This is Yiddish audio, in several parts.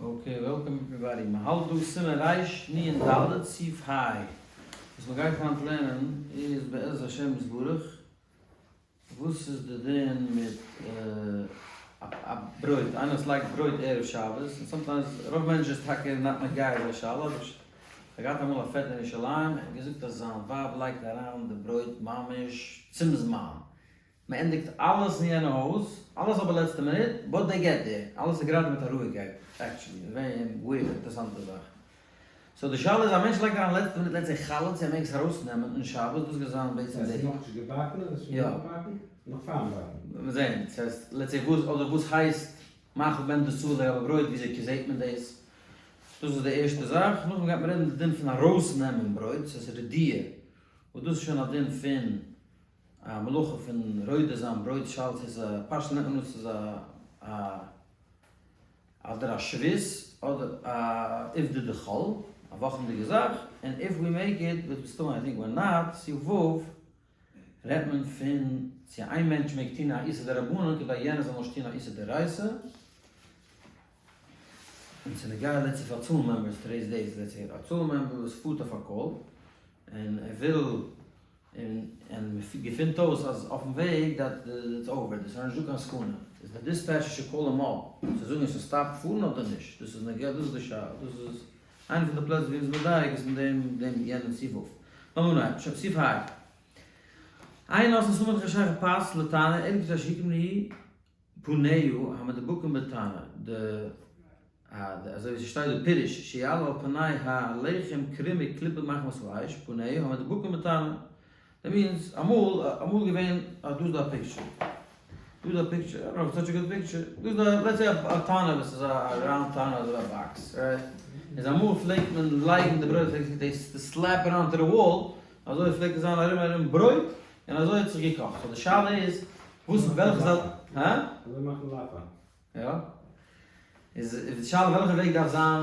Okay, welcome everybody. מען האלט דא סימן רש נ ד סעיף ה'. וואס מען גייט היינט לערנען איז בעזרת השם יתברך וואס איז די דין מיט א ברויט, איינער וואס לייגט ברויט ערב שבת, און sometimes רוב מענטשן איז טאקע not נוגע די שאלה, אבער איך האב געהאט אמאל א פעטער אין ירושלים, ער האט געזאגט אז זיין ווייב לייגט אריין די ברויט ממש צום זמן, מען ענדיגט אלעס אין יענע הויז, אלעס אבער לעצטע מינוט, but they get there, אלעס איז גראדע מיט א רואיגקייט, actually, איז געווען weird אינטערעסאנטע זאך. So די שאלה איז א מענטש לייגט אריין לעצטע מינוט let's say חלה צו ער מעג עס ארויסנעמען אין שבת, דאס גייט זיין בעצם די. עס איז נאכנישט געבאקן אדער עס איז שוין יא געבאקן? נאך פארן באקן. מיר זעהן, ס'הייסט let's say וואס אדער וואס הייסט מאכל בן דסא לגבי ברויט וויאזוי זעהט מען דאס? דאס איז די ערשטע זאך, נאכדעם גייט מען רעדן די דין פון ארויסנעמען ברויט, ס'איז רדיעה, וואס דאס איז שוין א דין פון א מלאכה פון רודה זיין ברויט שאלת איז א פשט נעמט מען אן ס'איז א א אדער א שבות אדער א עובדא דחול א וואכענדיגע זאך און if we make it וואס מסתמא I think we're not סעיף ו' רעדט מען פון צו איין מענטש מעג טון א איסור דרבנן כדי יענער זאל נישט טון א איסור דאורייתא און ס'איז נוגע let's say פאר הצלה members today's days let's say א הצלה member וואס פארט אויף א call און ער וויל און און מ'געפינט אויס אז אויפן וועג that it's over, דאס איז נישט דא קיין סכנה, איז די dispatcher should call אים up צו זאגן עס איז stop פארן אדער נישט, דאס איז נוגע, דאס איז די שאלה, דאס איז איינע פון די פלעצער ווי מ'איז מדייק איז מיט דעם דעם יענעם סעיף ו'. לאמיר אנהייבן, שוין סעיף ה'. אין נותנין סמוך לחשיכה פת לתנור, אלא כדי שיקרמנו פניה המדובקים בתנור, די אזוי ווי ס'שטייט דא פירוש שיעלה על פני הלחם קרום וקליפה מחמת האש פניה המדובקים בתנור, that means אמאל אמאל געווען אז דא איז דא א picture, דא איז דא א picture, I don't know such a good picture, דא איז דא let's say א תנור וואס איז א round תנור אזוי ווי א box, right? איז אמאל פלעגט מען לייגן די ברויט פלעגט זיך דאס slap אריין to the wall, אזוי פלעגט עס זיין ארום ארום ברויט, און אזוי האט זיך געקאכט, so די שאלה איז וואס וועלכע זייט, הא? אזוי מאכן לאפא. יא. איז די שאלה וועלכע וועג דארף זיין,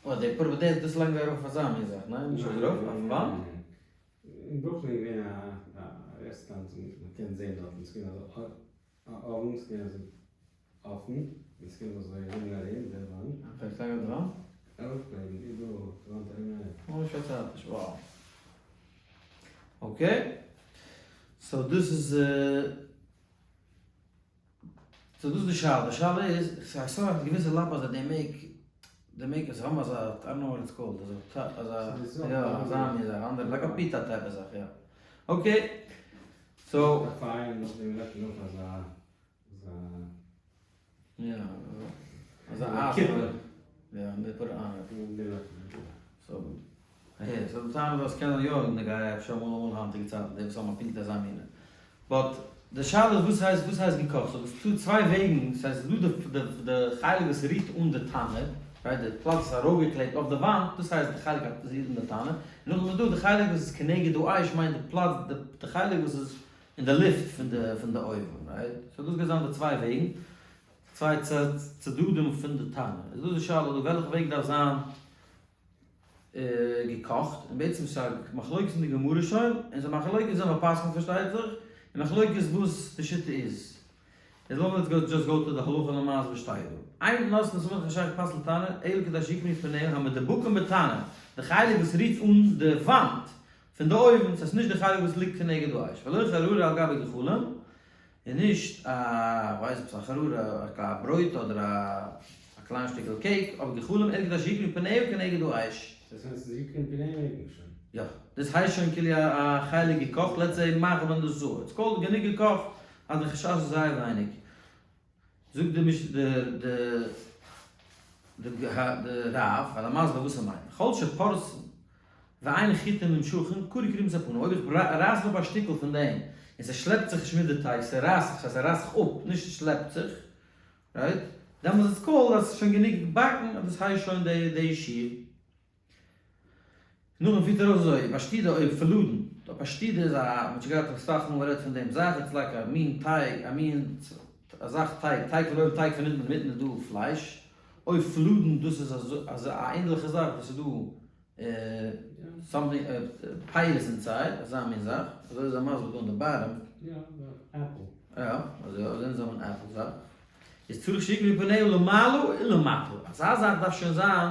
אוי די פאר דאס דאס לייגן זיי ארויף אזא מין זאך, ניין? נישט אזוי ארויף? אויפן וואנט? אין ברוקלין איז געווען א רעסטאראנט וואס מען קען זען דארטן, ס'איז געווען אזא א אויוון, ס'איז געווען אזוי אפן, און ס'איז געווען אזוי ארום און ארום די וואנט. פלעגט לייגן אויף די וואנט? ארויפלייגן איבעראל אויף די וואנט ארום און ארום. אוי פארצייטיש, wow. Okay. So דאס איז so דאס איז די שאלה, די שאלה איז, איך saw א געוויסע לאפע אז they make, they make עס האבן אזא, I don't know what it's called, אזא אזא, יא אזא מין זאך, אנדערע, like א פיטא type א זאך, יא. Okay, so. א פייער נאכדעם לייגט מען ארויף אזא אזא. יא, אזא אייז. קיפער. יא, מיט פאר א. So, אהער, so די טענה וואס קען יא נוגע אפשר אמאל אמאל היינטיגע צייטן די וואס האבן א פונקט אזא מינע. But די שאלה איז וואס הייסט וואס הייסט געקאכט? So ס'איז דא צוויי וועגן, ס'הייסט ס'איז דא די די חלק וואס רירט אן די תנור, right די פלאץ וואס איז ארויפגעקלעבט אויף די וואנט, דאס הייסט די חלק וואס רירט אן די תנור, און נאכדעם איז דא די חלק וואס איז כנגד האש מיינט די פלאץ די חלק וואס איז אין די לופט פון די פון די אויוון, right? So דאס גייט זיין די צוויי וועגן, צוויי צדדים פון די תנור. איז דא די שאלה דא וועלכע וועג דארף זיין געקאכט, און בעצם ס'איז א מחלוקת אין די גמרא שוין, און ס'איז א מחלוקת וויאזוי מ'פסק'נט פארשטייט זיך, און מחלוקת וואס די שיטה איז. איז לאמיר let's go just go to די הלכה למעשה וואס שטייט דא. אין נותנין סמוך לחשיכה פת לתנור, אלא כדי שיקרמו פניה המדובקין בתנור, די חלק וואס רירט אן די וואנט פון די אויוון, ס'הייסט נישט די חלק וואס ליגט כנגד האש, ולא חררה על גבי גחלים, און נישט א כ'ווייס עפעס א חררה, א ברויט אדער א קליין שטיקל cake, אבער גחלים אלא כדי שיקרמו פניה כנגד האש. דאס הייסט ס'איז יקרמו פניה מעג מען שוין? יא, דאס הייסט שוין כאילו א חלק געקאכט, let's say מאכל בן דסא, it's called גענוג געקאכט אז די חשש איז זייער ווייניג. זאגט די מש די די די רב, ווייל ער מסביר וואס ער מיינט, כל שפורסן ואין חוטין נמשכין קרוי קרימת הפנים, אויב איך רייס אפ א שטיקל פון דעם און ס'שלעפט זיך נישט מיט די טייג, ס'רייסט זיך, ס'הייסט ס'רייסט זיך אפ, נישט ס'שלעפט זיך, right? דעמאלס איז called אז ס'איז שוין גענוג געבאקן אז דאס הייסט שוין די די שיעור. נאכדעם פירט ער אויס אזוי, פשטידא אויב פלודן, די פשטידא איז א, מ'האט שוין געהאט אסאך מאל גערעדט פון דעם זאך, it's like א מין טייג, א מין א זאך טייג, טייג פון אויבן טייג פון אונטן אינמיטן איז דא פלייש, אויב פלודן דאס איז אזא א ענדליכע זאך וואס איז דא something פירות inside, אזא מין זאך, אזוי איז ער מסביר דא אין די bottom. יא, עפל. יא, אזוי אזוי אונז האבן עפל זאך. איז צריך שיקרמו פניה למעלה ולמטה, אזא זאך דארף שוין זיין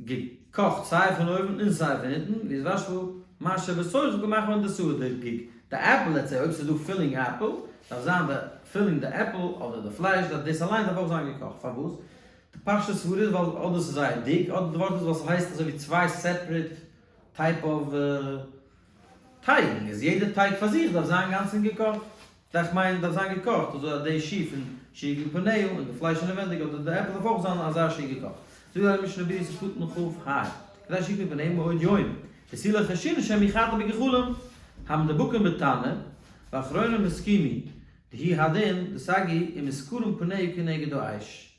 געקאכט סיי פון אויבן און סיי פון אונטן, ויתבשל מה שבתוכה כמחמד דסאה, די די עפל let's say אויב ס'איז דא filling עפל, דארף זיין די filling די עפל אדער די פלייש דארף דאס אליין דארף אויך זיין געקאכט, פארוואס? די פשטות סברא איז ווייל אדער ס'איז זייער דיק אדער די ווארט איז ווייל ס'הייסט אזוי ווי צוויי separate type of טייגן, איז יעדע טייג פאר זיך דארף זיין גאנצן געקאכט. דאך מיין דארף זיין געקאכט אזוי אז די שיעור פון שהוקרמו פניה און די פלייש אינעווענדיג אדער די עפל דארף אויך זיין אזא שיעור געקאכט. זאגט די משנה ברורה ס'איז קטן כ ה כדי שהוקרמו פניה מבעוד יום ותו לא חיישינן שמא יחתה בגחלים המדובקין בתנור ואחרונים הסכימו דהוא הדין דסגי אם נתקרמו פניה כנגד האש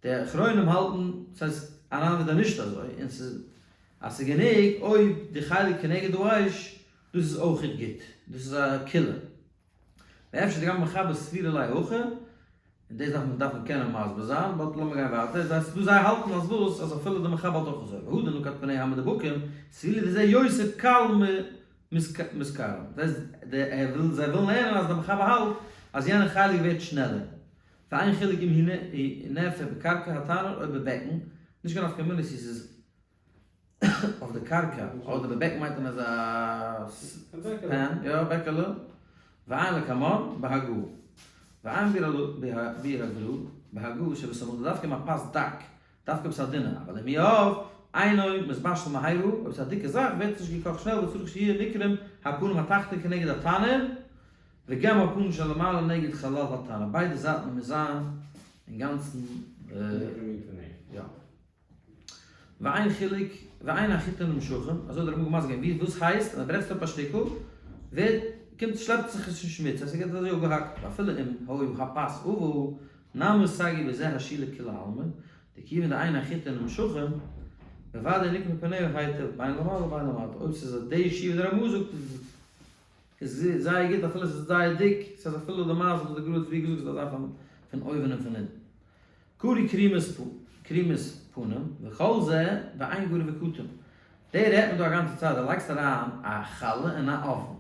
די אחרונים האלטן ס'הייסט אריין וועט נישט אזוי און ס'איז אז ס'איז גענוג אויב די חלק כנגד האש דאס איז אויכעט גוט, דאס איז א קולא. ואפשר דגם מחבר סבירא ליה הכי, און דאס דארף מען דארף מען קענען מסביר זיין, but לאמיר גיין ווייטער, זיי ס'דא זיי האלטן אז וואס, אז אפילו די מחבר האלט אויך אזוי, והא דנקט פני המדובקים, סבירא ליה דזה יותר קל מנתקרם, דאס הייסט די ער וויל זיי ווילן לערנען אז די מחבר האלט אז יענע חלק ווערט שנעלער, ואין חילוק אם הוא נאפה בקרקע התנור או בבקן, נישט קיין נפקא מינה צו ס'איז אויף די קרקע, אדער בבקן מיינט מען אזא pan, יא בעקעלע, ועיין לקמן בהגהה, ועיין ביאור הגר"א, בהגהה שבסמוך דווקא אם הפת דק, דווקא אויב ס'איז א דינע, אבל אם הוא עב, אינו מתבשל מהרה, אויב ס'איז א דיקע זאך ווערט עס נישט געקאכט שנעל וצריך שיהיה נקרם הפנים התחתון כנגד התנור, וגם הפנים שלמעלה נגד חלל התנור, ביידע זייטן מוז זיין אינגאנצן יא. ואין חילוק ואין החיטין נמשכים, אזוי האט דער רמ"א מסביר געווען, ווי וואס הייסט אז מען ברעכט אפ א שטיקל, ווערט קומט שלעפט זיך עס נישט מיט, ס'הייסט ס'גייט אזוי אפגעהאקט, ואפילו אם היו הפת עבה, נמי סגי בזה השאלה כולי עלמא, דכיוון דאין החיטין נמשכים, בוודאי נקרם פניה היטב בין למעלה ובין למטה, אויב ס'איז די ישיבה ווי דער רמ"א זאגט איז זייער גוט אפילו ס'איז זייער דיק, ס'הייסט אפילו די מעשה וואס די גר"א האט פריער געזאגט ס'דארף זיין פון אויבן און פון אונטן. קרי קרימת פנים, וכל זה ואין גרוי וקטום. די רעדט מען דא א גאנצע צייט, די לייגסט אריין א חלה אין א אויוון,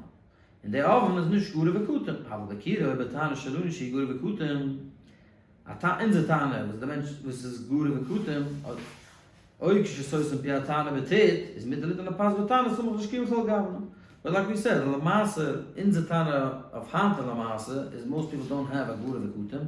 און די אויוון איז נישט גרוי וקטום, אבל בכירה ובתנור שלנו שהוא גרוי וקטום, א ת אונזער תנור וואס די מענטש וואס איז גרוי וקטום, או כשסותם פי התנור בטיט, איז מותר ליתן הפת בתנור סמוך לשקיעה בכל גוונא. But like we said, למעשה, אונזער תנור אויף היינט און למעשה, איז most people don't have א גרוי וקטום,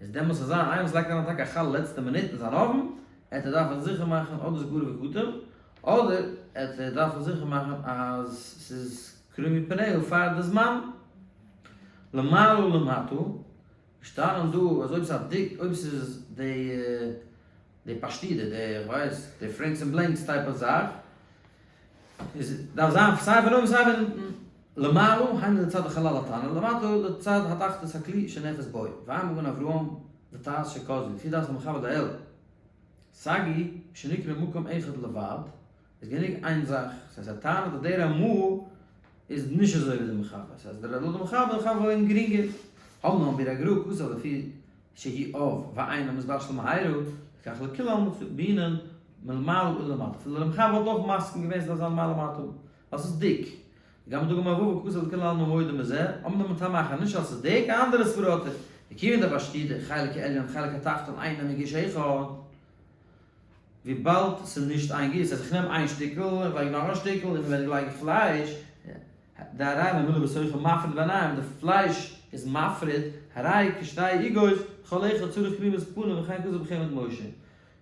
איז דעמאלס אזא איינער וואס לייגט אריין טאקע א חלה לעצטע מינוט אין זיין אויוון, עט ער דארפן זיכער מאכן אדער ס'איז גרוי וקטום, אדער עט ער דארפן זיכער מאכן אז ס'איז קרומי פניה פאר די זמן. למעלה ולמטה, געשטאנען דא אז אויב ס'איז א דיק, אויב ס'איז די די פשטידע, די איך ווייס, די Franks and Blanks type of זאך, איז דארף זיין סיי פון אויבן סיי פון אונטן, למעלה היינו לצד החלל התנור, למטה לצד התחתית הכלי שנאפת בו, ועיין במגן אברהם וט"ז שכתבו, לפי דעת המחבר לעיל, סגי שנקרם מקום אחד לבד, איז גענוג איין זאך, ס'הייסט ער טענה'ט אז דער רמ"א איז נישט אזוי ווי די מחבר, ס'הייסט דער לויט די מחבר, די מחבר וויל גרינגער, אמנם ביאור הגר"א כתב לפי שהיא עב ואינו מתבשל מהרה, לכך לכולי עלמא בעינן מלמעלה ולמטה, אפילו דער מחבר וואלט אויך מסכים געווען ס'דארף זיין למעלה למטה, ווייל ס'איז דיק. וגם דגים אבו וכתב לכולי עלמא מודים בזה, אמנם מטעם אחר, נישט אז ס'איז דיק, א אנדערע סברא האט ער, וכיוון דבפשטידא חלק העליון חלק התחתון אינו מגוש אחד, וויבאלד ס'איז נישט איין גוש, אז איך נעם איין שטיקל, איך לייג נאך א שטיקל, און ווען איך לייג פלייש, דהרי ממילא בתוכו מפריד ביניהם, די פלייש איז מפריד, הרי כשתי עוגות, כל אחד צריך קרימת פנים וכן כתוב בחמד משה.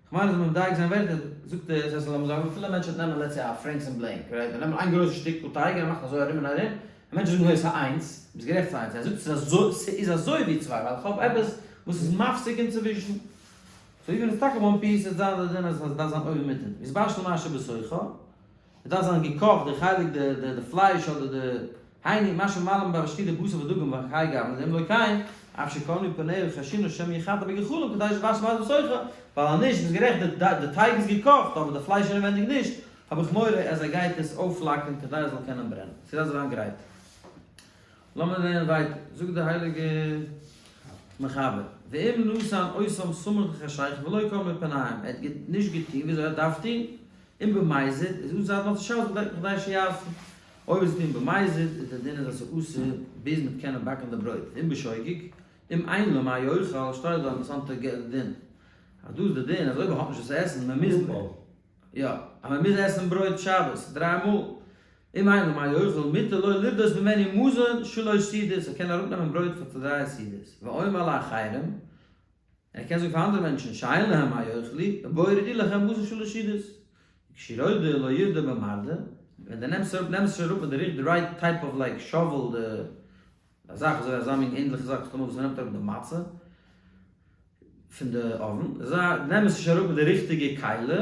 כ'מיין אז מען מדייק זיין ווערטער, זאגט ער, ס'הייסט לאמיר זאגן אפילו א מענטש וועט נעמען let's say א Franks and Blank, right, ער נעמט איין גרויסע שטיקל טייג און ער מאכט אזוי ארום און ארום, א מענטש וועט זאגן אוי ס'איז איינס, ביסט גערעכט ס'איז איינס, ער זאגט ס'איז אזוי, ס'איז אזוי ווי צוויי, ווייל כ'האב עפעס וואס איז מפסיק אינצווישן. so even איז טאקע one piece, עס זיין די דין אז עס דארף זיין אויבן מיט אונטן. ויתבשל מה שבתוכה, עס דארף זיין געקאכט די חלק די די די פלייש אדער די היינו מה שמעלה מבפשטידא בשר ודגים והאי גוונא דאם לא כן, אף שקרמו פניה חיישינן שמא יחתה בגחלים כדי שיתבשל מה שבתוכה, ווייל אז נישט, ביסט גערעכט די די טייג איז געקאכט אבער די פלייש אינעווענדיג נישט, האב איך מורא אז ער גייט עס אויפפלאקען כדי עס זאל קענען ברענען. ס'דארף זיין גרייט. לאמיר לערנען ווייטער, זאגט דער הייליגער מחבר, ואם נתן אותם סמוך לחשיכה ולא קרמו פניהם, ער האט נישט געטון וויאזוי ער דארף טון, אם במזיד איז אסור עד מוצאי שבת בכדי שיעשו, אויב איז געטון במזיד איז דער דין אז עס איז אסור ביז מ'וועט קענען באקן די ברויט, ואם בשוגג. אם אין לו מה יאכל, שטייט דא א אינטערעסאנטע דין, אז דא איז די דין אז אויב ער האט נישט וואס צו עסן, מען מוז, יא, אז מען מוז עסן ברויט שבת דריי מאל, אם אין לו מה יאכל, מותר לו לרדות ממנו מזון שלוש סעודות, ער קען אראפנעמען ברויט פאר דריי סעודות, ואומר לאחרים, ער קען זאגן פאר אנדערע מענטשן, שאין להם מה יאכלו, בואו ורדו לכם מזון שלש סעודות. כשרודה לא ירדה במרדה, ווען די נעמסט אראפ נעמסט נישט אראפ מיט די right type of like shovel די א זאך אזוי אזא מין ענדליכע זאך וואס טאמער וואס מ'נעמט אראפ די מצה פון די אויוון, אזא נעם עס נישט אראפ מיט די ריכטיגע כלי,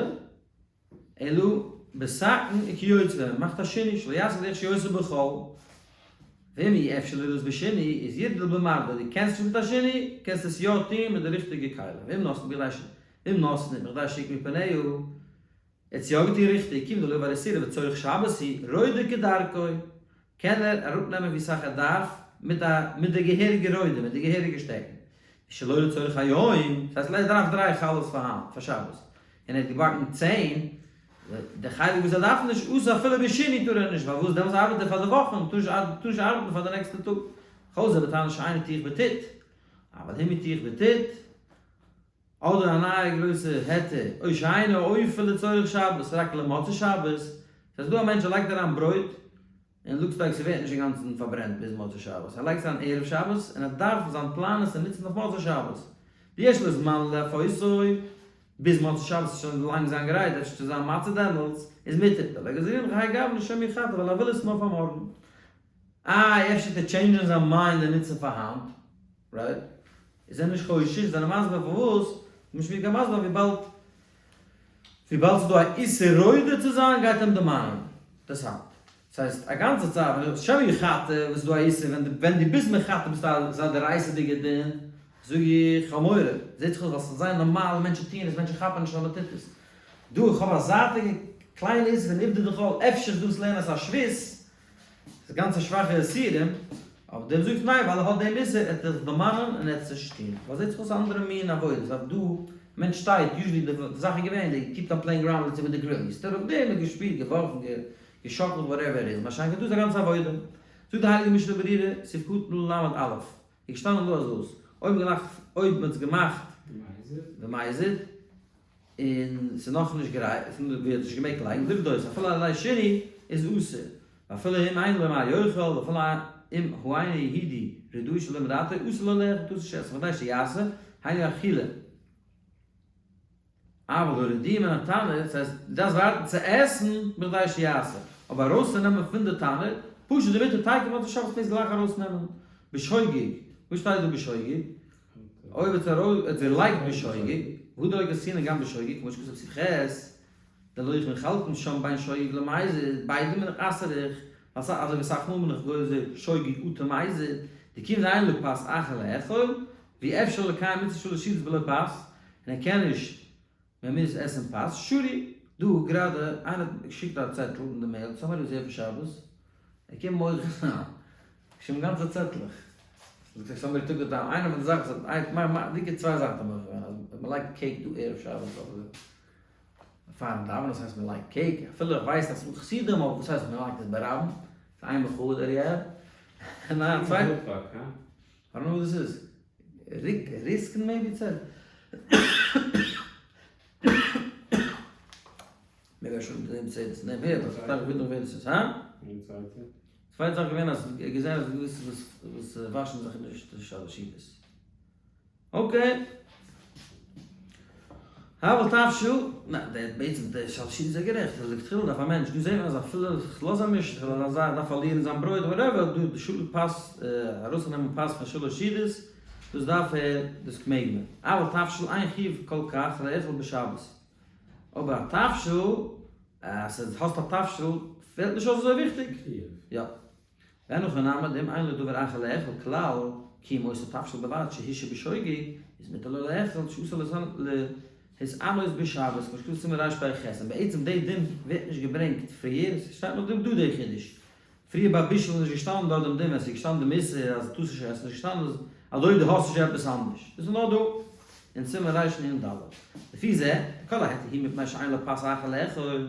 אלא בסכין וכיוצא בהם, מאכט א שינוי שלא יעשה כדרך שעושה בחול, ואם אי אפשר לרדות בשינוי איז ירדה במרדה, דו קענסט נישט מיט א שינוי, קענסט עס יא טון מיט די ריכטיגע כלי, ואם נתנה בכדי ש ואם נתנה בכדי שיקמו פניה, ער האט עס יא געטון ריכטיג, כיוון דלא עבר איסורא וצורך שבת הוא, רודה כדרכו, קען ער אראפנעמען ווי סאך ער דארף מיט א מיט די געהעריגע רודה, מיט די געהעריגע שטעקן. ושלא לצורך היום, דאס הייסט ער דארף דריי חלות פאר היינט, פאר שבת, און ער האט געבאקן 10, די חלק וואס ער דארף נישט, אסור אפילו בשינוי טאר ער נישט, ווייל וואס דעמאלטס ארבעט ער פאר די וואך און טאר נישט ארבעטן פאר די נעקסטע טאג. כל זה בתנור שאינו טיח בטיט, אבל אם הוא טיח בטיט, אדער א נייע גרויסע היתר, או שאינו אופה לצורך שבת, רק למוצאי שבת, ס'איז דא א מענטש ער לייגט אריין ברויט, און looks like ס'ווערט נישט אינגאנצן פארברענט ביז מוצאי שבת, ער לייגט עס אריין ערב שבת, און ער דארף זיין פלאן עס צו נוצן אויף מוצאי שבת, ויש לו זמן לאפותו, ביז מוצאי שבת איז שוין לאנג זיין גרייט, אפשר צו זיין מצה דעמאלטס, איז מותר, דלא גזרינן כהאי גוונא שמא יחתה ווייל ער וויל עס נאר פאר מארגן. איי אפשר וועט ער change ען זיין mind און נוצן פאר היינט, right? איז ער נישט חושש, זענען מסביר פארוואס, נישט מיר קיין מסביר וויבאלד וויבאלד ס'איז דא א איסור רודה צו זיין גייט אים דערמאנען דאס היינט. ס'הייסט א גאנצע צייט ווען שמא יחתה וואס איז דא א איסור ווען ווען דו ביסט מחתה ביסטו א ס'איז א דאורייתא'דיגע דין זאג איך כ'האב מורא זעט זיך אויס ווייל ס'איז זייער נארמאל מענטשן טוען עס מענטשן כאפן נישט אז מ'טוט עס דא איך האב א זייטיגע קליינע איסור פון עובדא דחול אפשר איז דאס לערנען אז ס'איז א שבות ס'איז גאנץ א שוואכע איסורים, אבער דער זאגט ניין ווייל ער האט דעם איסור, ער וועט זיך דערמאנען און ער וועט עס נישט טון. ווייל זעט זיך אויס א אנדערע מין עבודה, ס'איז דא, מענטש שטייט, usually די זאך איז געווען, they keep on playing around let's say מיט די grill, you stood up there, מ'האט געשפילט, געווארפן, געשאקלט whatever it is, מה שאין כן דא איז א גאנצע עבודה. זאגט די הייליגע משנה ברורה, סעיף קטן ל"א, איז געשטאנען דא אז וואס? אויב מ'האט געמאכט, אויב מ'האט עס געמאכט במזיד, און ס'איז נאכנישט גרייט, ווי ער האט נישט געמעגט לייגן, לרדות, אפילו על ידי שינוי איז אסור, ואפילו אם אין לו מה יאכל, ואפילו אם הוא אינו יהודי רדהו שלא מדעתו, אסור לו לאכול, טאר נישט עסן, בכדי שיעשה, היינו אכילה. אבל הרדועה מן התנור, דאס הייסט, דו דארפסט ווארטן צו עסן בכדי שיעשה, אבער ארויסצונעמען פון די תנור, פשוט דמותר תיכף מוצאי שבת מעגסט גלייך ארויסנעמען, בשוגג, וואס שטייט דא בשוגג? אויב האט ער דערלייגט בשוגג, והא דלא גרסינן גם בשוגג, כמו שכתוב בסעיף ח', דלא איך מחלקין שם בין שוגג למזיד, ביידע בין איך אסר איך, ווייל אזוי ווי אסאך מאל בין איך גוזר שוגג אטו מזיד, דכיון דאין לו פת אחר לאכול, ואי אפשר לקיים מצות שלש סעודות בלא פת, און ער קען נישט מען מוז עסן פת, שרי! דא גראדע איינער האט געשיקט א צעטל אין די mail, somebody was here פון שבת, ער קומט מוחה זיין, געשריבן גאנצע צעטלעך, זאגט ער somebody took the time, איינע פון די זאכן וואס האט, דיקע צוויי זאכן האט ער מוחה געווען, אז מען לייגט cake דא ערב שבת אדער פארן דאווענען, וואס הייסט מען לייגט cake, אפילו איך ווייס אז ס'איז חסידים, אבער וואס הייסט מען לייגט עס ברבים, ס'איז איין מחאה דער יער, און א צווייטע. I don't know וואס דאס איז. ריסקן maybe צער. maybe I shouldn't name say this name here, but איך וויל נאר ווער דאס איז, הא? און צווייטע? צווייטע זאך געווען אז ער געזען אז געוויסע וואס וואס וואשן זיך נישט די שלש סעודות. okay. הבל תבשיל, ניין, דער בעצם דער שלש סעודות איז גערעכט, אז לכתחילה דארף א מענטש, דא זעט מען אז אפילו איך לאז אים נישט, איך לאז אז ער דארף פארלירן זיין ברויט whatever, דא די שלש פת, ארויסנעמען פת פון שלש סעודות, דאס דארף ער, דאס מעג מען. אבל תבשיל אין חיוב כל כך לאכול בשבת. אבער א תבשיל, אז האסט א תבשיל, פעלט נישט אויס אזוי וויכטיג. יא. ואין הכי נמי דאם אין לו דבר אחר לאכול כלל, כי אם אותו תבשיל בלבד שהשהה בשוגג, איז מותר לו לאכול שאסור להתענות בשבת, כמו שכתוב סימן רפ"ח, און בעצם די דין ווערט נישט געברענגט פריער, עס שטייט נאר דא די חידוש. פריער ביי בישול איז נישט געשטאנען דארט דעם דין ווען עס איז געשטאנען דעם איסור אז טארסט נישט עסן, איז געשטאנען אז אויב דו האסט נישט עפעס אנדערש. דאס איז נאר דא אין סימן רנ"ד. לפי זה, כל ההיתר הוא מפני שאין לו פת אחר לאכול.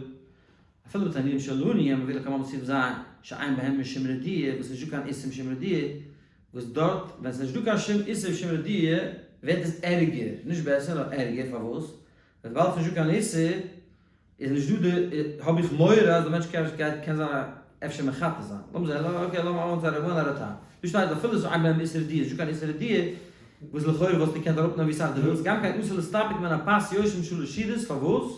אפילו בתנורים שלנו המביא לקמן בסעיף ז' שאין בהם משום רדיעה, וואס איז נישטא קיין איסור משום רדיעה. וואס דארט ווען ס'איז נישטא קיין שום איסור שום רדיעה ווערט עס ערגער, נישט בעסער נאר ערגער, פארוואס? וויבאלד ס'נישטא קיין איסור איז נישט דא די, האב איך מורא אז די מענטש קען גייט קען זיין אפשר מחטא זיין, לאמיר זען, okay לאמיר אנהויבן צו רבנן הרתעה, דא שטייט אפילו ס'איז אין בהם איסור רדיעה, נישטא קיין איסור רדיעה, וואס לכאורה וואלסטו געקענט אראפנעמען ווי סאך דו ווילסט, גם כן אסור להסתפק מן הפת יותר משלש סעודות, פארוואס?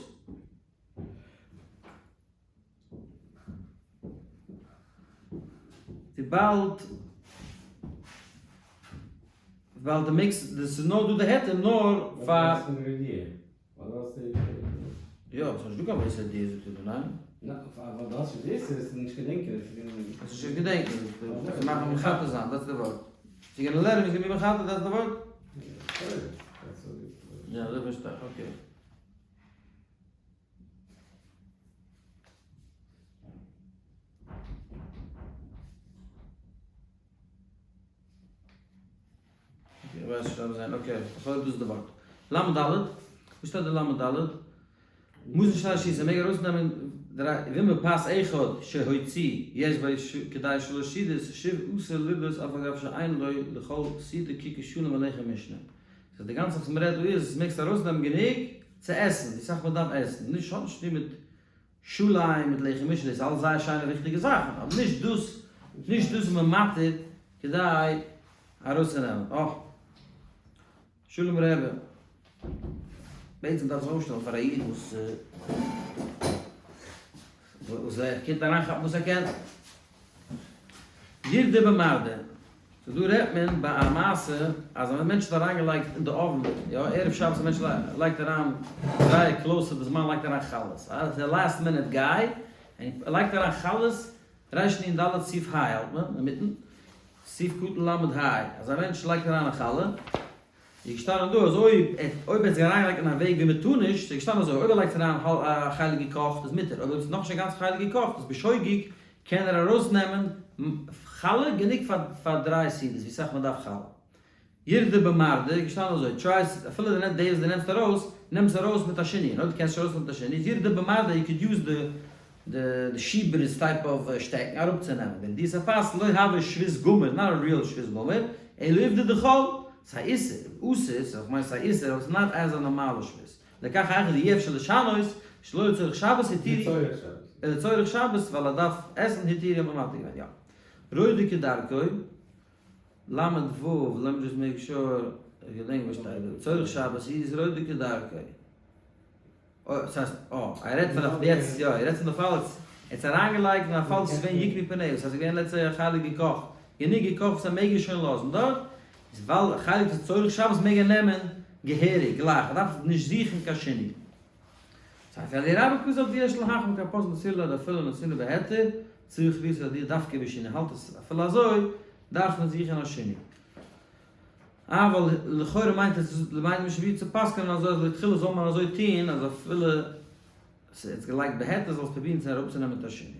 וויבאלד וויבאלד די מעגסט, ס'איז נאר דא די היתר נאר פאר. יא, אבער ס'איז נישט דא קיין איסור רדיעה זאגט ער דא, ניין? ניין, אבער דו האסט נישט די איסור, עס איז נישט געדענקען, עס איז עס איז נישט געדענקען, זאגט ער, מאכן מחטא זיין, דאס איז די ווארט. זיי גייען לערנען ווי אזוי מחטא, דאס איז די ווארט? יא, אזוי פארשטיי איך, okay. איך ווייס נישט אויב זיין, okay, לכאורה דאס איז די ווארט. למד ד', וואו שטייט די למד ד'? מוז נישט שטיין שיסן, מעג ארויסנעמען דריי, ואם בפת אחד שהוציא יש בו כדי שלש סעודות, שוב אסור לרדות אף על גב שאין לו לכל סעודה ככר שלם ולחם משנה. סאו די גאנצע וואס מ'רעדט דא איז, מעגסט ארויסנעמען גענוג צו עסן, ווי סאך מ'דארף עסן, נישט האט נישט צוטון מיט שוליים מיט לחם משנה, דאס איז אלעס זייער שיינע וויכטיגע זאכן, אבער נישט דאס, נישט דאס איז מען מתיר כדי ארויסצונעמען. אה. שלום רבי. בעצם דארף זיך אויפשטעלן פאר א איד וואס וואס ער קומט אריינכאפן וואס ער קען. ירדה במרדה. סאו דא רעדט מען ביי א מעשה אז א מענטש האט אריינגעלייגט אין די אויוון, יא, ערב שבת א מענטש לייגט אריין זייער close צו די זמן לייגט אריין חלות, אה, ס'איז א last minute guy, און ער לייגט אריין חלות, רנ ד סעיף ה' האלט מען אינמיטן, סעיף קטן ל' ה', אז א מענטש לייגט אריין א חלה, איז געשטאנען דא אז אויב ער אויב ער האט זיך אריינגעלייגט אין א וועג ווי מען טאר נישט, איז געשטאנען אזוי, אויב ער לייגט אריין א חלק געקאכט איז מותר, אויב איז נאכנישט א גאנצע חלק געקאכט איז בשוגג קען ער ארויסנעמען חלה גענוג פאר פאר דריי סעודות ווי סאך מען דארף חלה. ירדה במרדה איז געשטאנען אזוי, try עס אפילו די די וואס די נעמסט ארויס, נעם עס ארויס מיט א שינוי, און אויב די קענסט נישט ארויסנעמען מיט א שינוי איז ירדה במרדה you could use די די שיבערס type of שטעקן אראפצונעמען ורדיית הפת לא הוי שבות גמור, not a real שבות גמור, אלא עובדא דחול, ס'איז א איסור, אסור, ס'איז כ'מיין ס'איז א איסור אבער ס'איז not as א נארמאלע שבות, לכך היכא דאי אפשר לשנות, שלא לצורך שבת התירו, לצורך שבת ווייל ער דארף עסן התירו האט מען מתיר געווען, יא. רודה כדרכו, ל ו, let me just make sure איך געדענק וואס שטייט דא, לצורך שבת איז רודה כדרכו. אוי, ס'הייסט, אה, ער רעדט פון א, יעצט, יא, ער רעדט פון די פאל, ער האט עס אריינגעלייגט אין א פאל ס'איז געווען יקנו פניה, ס'הייסט ס'איז געווען לעצטע חלק געקאכט, גענוג געקאכט וואס ער מעג עס שוין לאזן דארט, איז ווייל חלק איז צורך שבת מעג ער נעמען געהעריג, גלייך, ער דארף נישט זוכן קיין שינוי. ספר אלי רבה כזב דיש להחמיר כפות מסיר לה אפילו נתינה בהיתר, צריך להיות להודיע דווקא בשינוי, האלט עס אפילו אזוי דארף מען זוכן א שינוי. אבל לכאורה מיינט עס מיינט נישט ווי צו פסק'נען אזוי אז לכתחילה זאל מען אזוי טוהן אז אפילו ס'איז געלייגט בהיתר זאלסט פרובירן צו אראפצונעמען מיט א שינוי.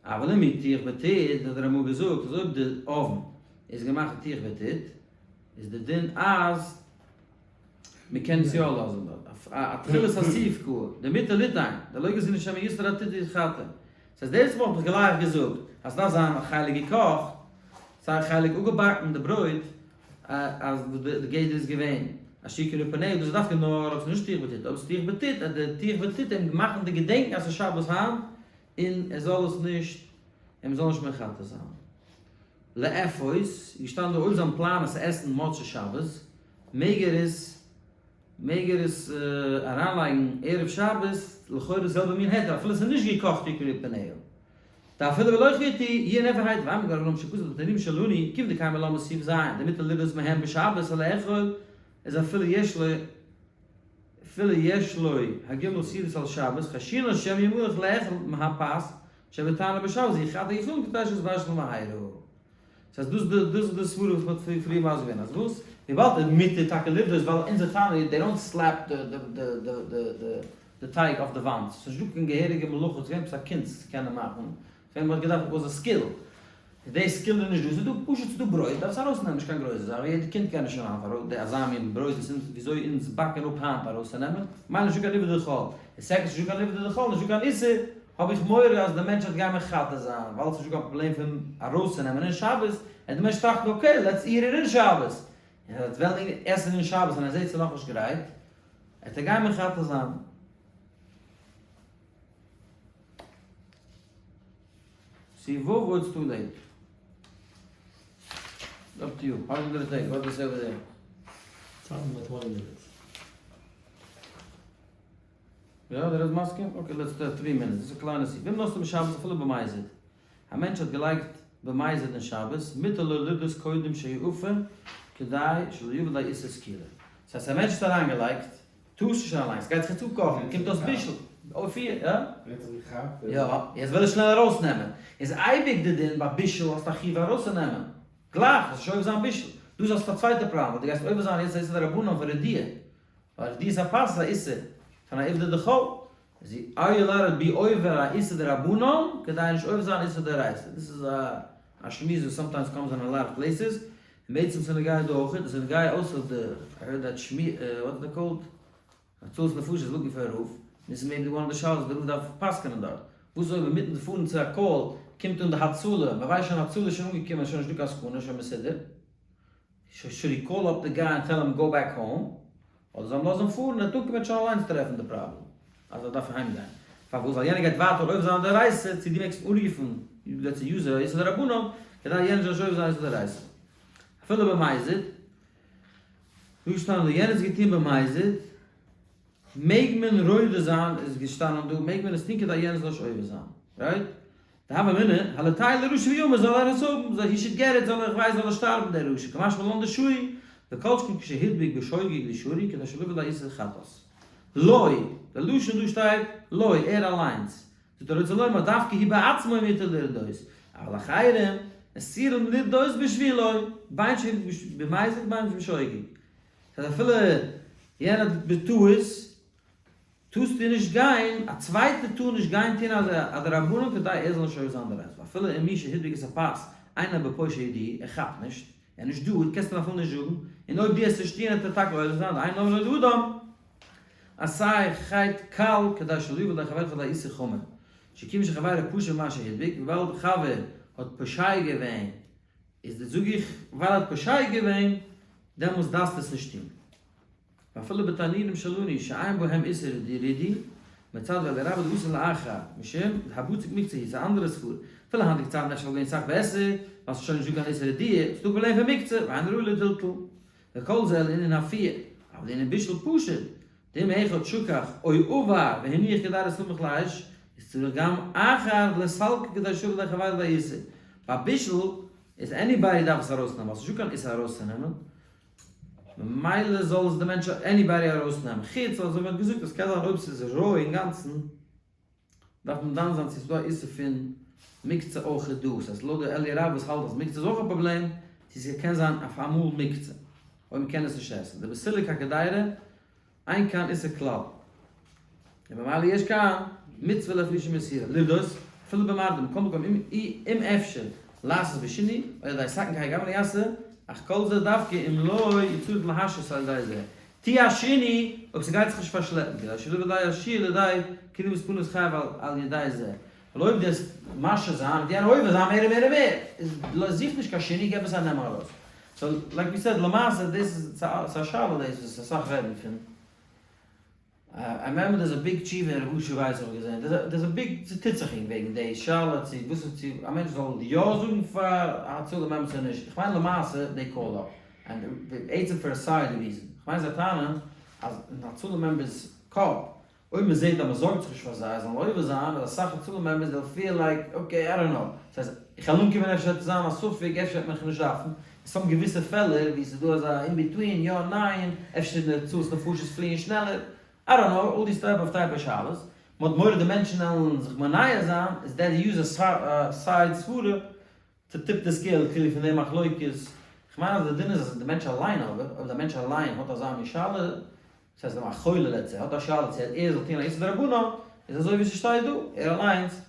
אבל אם הטיח בטיט האט דער רמא געזאגט אז אויב די אויוון איז געמאכט הטיח בטיט איז די דין אז מען קען עס יא לאזן דארט. א תחילת הסעיף קעה, דמותר ליתן, דלא גזרינן שמא יסתור הטיט ויתחטא. ס'הייסט דאס וואלט איך גלייך געזאגט אז ס'דארף זיין א חלק געקאכט, סיי א חלק אפגעבאקן די ברויט, אז וואס די גדר איז געווען אז שיקרא פניה, דאס איז דווקא נאר אויב ס'איז נישט טיח בטיט, אויב ס'איז טיח בטיט אז די טיח בטיט אים מאכן די געדענקן אז ס'איז שבת היינט און ער זאל עס נישט און מ'זאל נישט מחטא זיין. לאפות, איז געשטאנען דא אויב זיין פלאן איז צו עסן מוצאי שבת מעג ער עס מעג ער עס אריינלייגן ערב שבת, לכאורה די זעלבע מין היתר אפילו עס איז נישט געקאכט יקרא פניה. דאפילו בלא חיטי, יהיה נפח היתר, ואמר גאר גרם שכתוב בתנאים שלנו, כיוון דקיימא לן בסעיף ז', דמותר לראות מהם בשבת ולאכול, איז אפילו יש לו אפילו יש לו הג' סעודות על שבת, חיישינן שמא ימרח לאכול מהפת שבתנור בשבת, ויחטא גחלים כדי שיתבשל מהרה. ס'הייסט דאס דאס איז די סברה וואס מ'האט פריער מסביר געווען אז וואס? וויבאלד די מותר טאקע לרדות ווייל אונזער טענה איז they don't slap די טייג אויף די וואנט, ס'איז נישטא קיין געהעריגע מלאכה, ס'איז געווען עפעס א קונץ צו קענען מאכן, ס'איז געווען מ'האט געדארפט וואס א skill, איז די skill איז נישט דא, ס'איז דא פשוט ס'איז דא ברויט דארפסט ארויסנעמען נישט קיין גרויסע זאך, יעדע קינד קען עס שוין היינט ארויס, די אזא מין ברויט וואס אונז וויאזוי אונז באקן אפ היינט ארויסצונעמען, מילא נישטא קיין עובדא דחול, און second ס'נישטא קיין עובדא דחול נישטא קיין איסור. האב איך מורא אז די מענטש וועט גיין מחטא זיין, ווייל ס'נישט דא קיין פראבלעם פון ארויסצונעמען אין שבת, וועט די מענטש טראכטן okay let's eat it אין שבת, און ער וועט וועלן עסן אין שבת און ער זעט ס'איז נאכנישט גרייט, וועט ער גיין מחטא זיין. סעיף ו' it's too late. Up to you. How long did it take? What did you say over there? Something like 20 minutes. יא, דער איז מסכים? Okay, let's do 3 minutes. דאס איז א קליינע סעיף. ואם נתנו בשבת אפילו במזיד. א מענטש האט געלייגט במזיד אין שבת, מותר לו לרדות קודם שיאפה, כדי שלא יבא לידי איסור סקילה. דאס הייסט א מענטש האט אריינגעלייגט, טוסט נישט אליינס, גייט זיך צוקאכן, קומט אויס בישול, אויף איר, יא? ער האט זיך געכאפט. יא, יעצט וויל ער שנעל ארויסנעמען. איז אייביג די דין ביי בישול האסטו א חיוב ארויסצונעמען. גלייך, האסט נישט עובר זיין בישול. דא האסטו א צווייטע פראבלעם, ווייל דו גייסט עובר זיין יעצט א איסור דרבנן פון רדיה. ווייל רדיה איז א פס, איז א איסור פון א עובדא דחול. איז are you allowed to be עובר א איסור דרבנן, כדי נישט עובר זיין איסור דאורייתא. דאס איז א שמועס וואס sometimes comes in a lot of places. און בעצם ס'איז נוגע דא אויך, דאס איז נוגע אויסער די, I heard that שמי, what's it called? הצלת נפשות איז looking פאר א רב, דאס איז maybe one of די שאלות וואס די רב דארף פסק'נען דארט. וואס אויב אינמיטן פארן צו א call קומט אן די הצלה, מען ווייסט שוין הצלה איז שוין אנגעקומען שוין נישטא קיין סכנה שוין מסודר, should he call up the guy and tell him go back home, אדער זאל מען לאזן פארן, ער וועט אנקומען וועט שוין אליינס טרעפן די פראבלעם אז ער דארף אהיים גיין. פארוואס? ווייל יענער גייט ווייטער עובר זיין דאורייתא, צו דו מעגסט אנרופן let's say use איסור דרבנן, כדי יענער זאל נישט עובר זיין איסור דאורייתא. אפילו במזיד, דא געשטאנען דא יענער האט עס געטון במזיד, מעג מען רודה זיין איז געשטאנען דא, מעג מען עס טון כדי יענער זאל נישט עובר זיין, right? די הוה אמינא, הלטאי לרשע וימות זאל ער עס האבן, זאל he should get it, זאל ער איך ווייס זאל ער שטארבן דער רשע, קא משמע לן דשרי, וכל שכן כשהדביק בשוגג דשרי, כדי שלא יבא לידי איסור חטאת. לא, די לשון דא שטייט לא, ער אליינס. זאגט ער רוצה לומר דווקא הוא בעצמו מותר לרדות, אבל אחרים אסורים לרדות בשבילו, בין שהדביק במזיד בין בשוגג. ס'הייסט אפילו יענער האט בטעות טארסטו נישט גיין, א צווייטער טאר נישט גיין טון א דרבנן כדי ער זאל נישט עובר זיין דאורייתא, ואפילו אם מי שהדביק את הפת אינו בפה שידיע, ער כאפט נישט, ער איז נישט דא, קענסט אים אפילו נישט זאגן, און אויב דו וועסט נישט טון וועט ער טאקע עובר זיין, דאין אומרין לאדם עשה חטא קל כדי שלא יבא לידי חברך לידי איסור חמור, שכיוון שחבירו פשע במה שהדביק, וויבאלד חבר האט פושע געווען, איז די זאג איך ווייל ער האט פושע געווען, דעמאלס דארפסטו עס נישט טון. ואפילו בתנינים שלנו שאין בהם איסור רידוי, מצד ואליה רבה דאסור לאחר, משום דהבצק מוקצה היא, ס'איז א אנדערע סברא, אפילו היינטיגע צייטן אפשר וואלט געווען סאך בעסער, ווייל ס'איז שוין נישט דא קיין איסור רידוי, ס'איז דא פראבלעם פון מוקצה, ואין ראוי לטלטול. וכל זה לענין אפייה, אבל לענין בישול פשוט, דאם אחד שכח או עבר והניח קדירה סמוך לאש, איז צריך גם אחר לסלקה כדי שלא יבא חברו לידי איסור. ביי בישול איז anybody דארף עס ארויסנעמען, ווייל ס'איז נישטא קיין איסור ארויסצונעמען, ממילא זאל עס די מענטש anybody ארויסנעמען, חוץ אזוי ווי מ'האט געזאגט אז קען זיין אויב ס'איז רוי אינגאנצן דארף מען דן זיין צו ס'איז דא א איסור פון מוקצה אויך דא, ס'הייסט לויט די אליה רבה וואס האלט אז מוקצה איז אויך א פראבלעם, צו ס'קען זיין אויף אמאל מוקצה אויב מ'קען עס נישט עסן, דבסילוק הקדירה אין כאן איסור כלל, און ממילא יש כאן מצוה להפריש מאיסורא, לרדות, אפילו במרדה, מכל מקום אם אם אפשר לעשות בשינוי, או על ידי סכין כהאי גוונא יעשה, אך כל זה דווקא אם לא יצטרך להשהות על ידי זה. טו א שינוי אויב ס'גייט זיך נישט פארשלעפן, כדי שלא יבא לידי שיעור לידי קרבת פנות חייב על ידי זה. ווייל אויב דו וועסט משהה זיין וועט יענער עובר זיין מער און מער און מער, איז זוך נישט קיין שינוי געב עס א נעם ארויס. so like we said למעשה דאס איז ס'איז א שאלה דאס וואס אסאך רעדן פון. I remember there's a big תשובה אין ר' אשר ווייס האב איך געזען, there's a big ס'טוט זיך אין וועגן די שאלה צו וואס איז צו א מענטש זאל יא זאגן פאר הצלה members צו נישט, איך מיין למעשה they call up and בעצם פאר א side reason, איך מיין זיי טענה'ן אז אין הצלה members קאפ אויב מען זעט אז מען זארגט זיך נישט פאר זיי זאלן עובר זיין, ווייל אסאך הצלה members they'll feel like okay I don't know, ס'הייסט איך וועל אנקומען אפשר וועט עס זיין א ספק אפשר וועט מען מיך נישט דארפן, עס האבן געוויסע פעלער ווי עס איז דא אזא in between יא ניין, אפשר די הצלת נפשות פליען שנעלער, I don't know, all these type of type of שאלות, מען האט מורא די מענטשן וועלן זיך מונע זיין, איז that use a side סברה to tip the scale כאילו פון די מחלוקת, כ'מיין אז די דין איז אז די מענטש אליין אבער, אויב די מענטש אליין האט אזא מין שאלה, דאס הייסט א חולה let's say האט א שאלה צו ער זאל טון א איסור דרבנן, איז אזוי ווי ס'שטייט דא, ער אליינס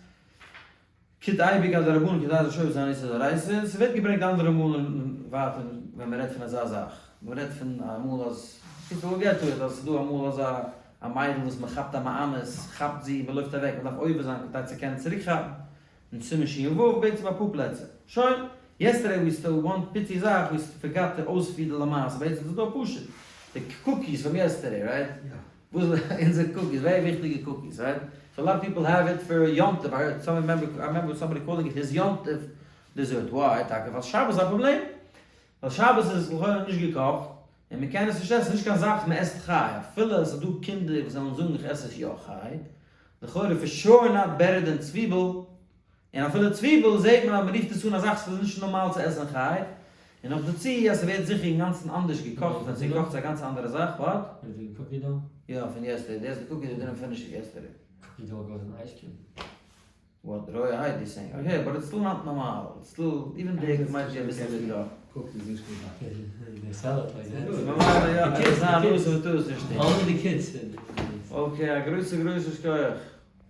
טוט אייביג א דרבנן כדי ער זאל שובר זיין איסור דאורייתא, און ס'ווערט געברענגט אנדערע מאל ווייטער ווען מ'רעדט פון אזא זאך, מ'רעדט פון אמאל אז, קיצור we'll get to it, אז ס'דא אמאל אזא. א מיידל וואס מען כאפט א מאנס, כאפט זי און מען לויפט אוועק, מען דארף עובר זיין כדי צו קענען צוריק כאפן. אין סימן ש"ו בעצם אפאר פלעצער. שוין, yesterday we still one פיצי זאך, we forgot to אויספירן למעשה, בעצם איז דא פשוט, די cookies פון yesterday, right? וואס איז אונזער cookies, very וויכטיגע cookies, right? So a lot of people have it for יום טוב, I heard some remember, I remember somebody calling it his יום טוב dessert, why? טאקע ווייל שבת איז א פראבלעם, ווייל שבת איז לכאורה נישט געקאכט, און מען קען עס נישט עסן, נישט קיין זאך מען עסט חי, אפילו עס איז דא קינדער וואס וועלן זאגן איך עס עס יא חי, לכאורה for sure not better than צוויבל, און אפילו צוויבל זעט מען אז מען רופט עס אן א זאך ס'איז נישט נארמאל צו עסן חי, און נאך דערצו אז ס'ווערט זיכער אינגאנצן אנדערש געקאכט, ווען ס'געקאכט איז א גאנץ אנדערע זאך, what? פון cookie dough? יא, פון yesterday, דער איז די cookie dough didn't finish it yesterday. Cookie dough goes in ice cream. What, רויערהייט די saying, okay, but it's still not נארמאל, it's still, even די מיינט יא אביסל געקאכט. Cookies איז נישט קיין זאך. They sell it like that. ממילא יא, עס איז א נושא וואס טאר עס נישט טון. Only the kids. Okay, א גרויסע גרויסע שכוח.